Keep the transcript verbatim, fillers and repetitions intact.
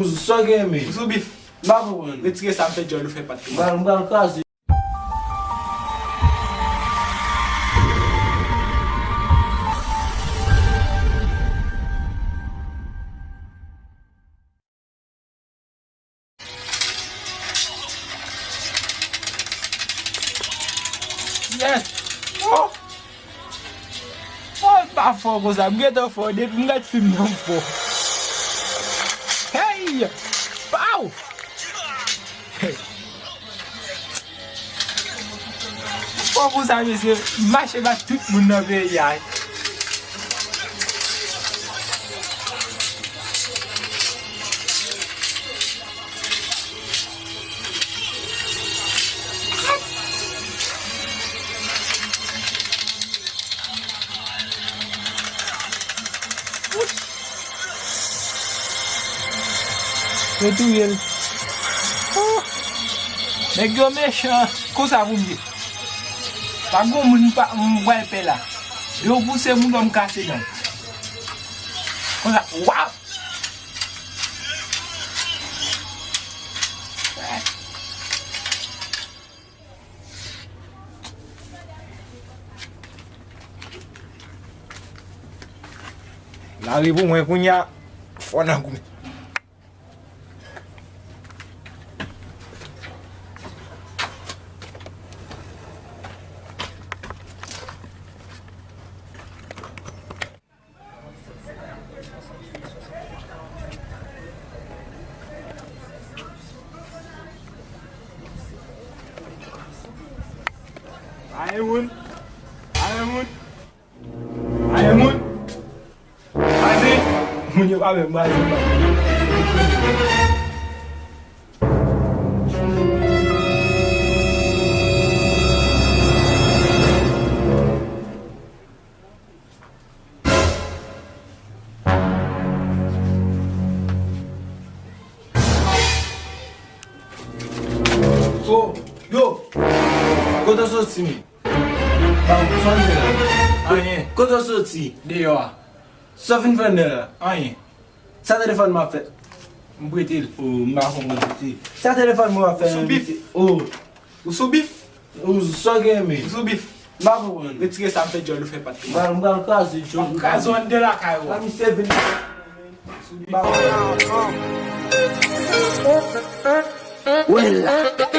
Sa w gen men? Ou sou bif? M pa konprann. Retire sa, m fè djòl ou fè pat. M pral, m pral kraze. Yes! Oh! Oh, m pa fò konsa. M gentan fò. Depi m gad fim nan, m fò. Hey! Pow! Fò konsa, mesye. M mache bat tout moun nan peyi a. Yo touye l. Oh! Nèg yo mechan. Konsa pou m ye. Pa gon moun m pa, m pral pè la. Yo pouse moun, m kase dan. Konsa, wap! Lari pou mwen kounye a, fò nan goumen. Ayen moun. Ayen moun. Ayen moun. Ayen moun. Moun yo pa menm ayen moun. Oh, yo! Kote w soti, men? Sa w vin fè la? Anyen. Kote w soti? Deyò a. Sa w vin fè anndan la? Anyen. Sa telefòn mwen ap fè? M prete l. Oh, m pa konprann, mesye. Sa telefòn mwen ap fè? Ou sou bif? Oh. Ou sou bif? Ou sa w gen men? Ou sou bif? M pa konprann. Retire sa, m fè djòl ou fè pat. M pral, m pral kraze djòl. M ap kraze w anndan lakay ou a. Misye vin. Ou sou bif? M pa konprann. Wè la.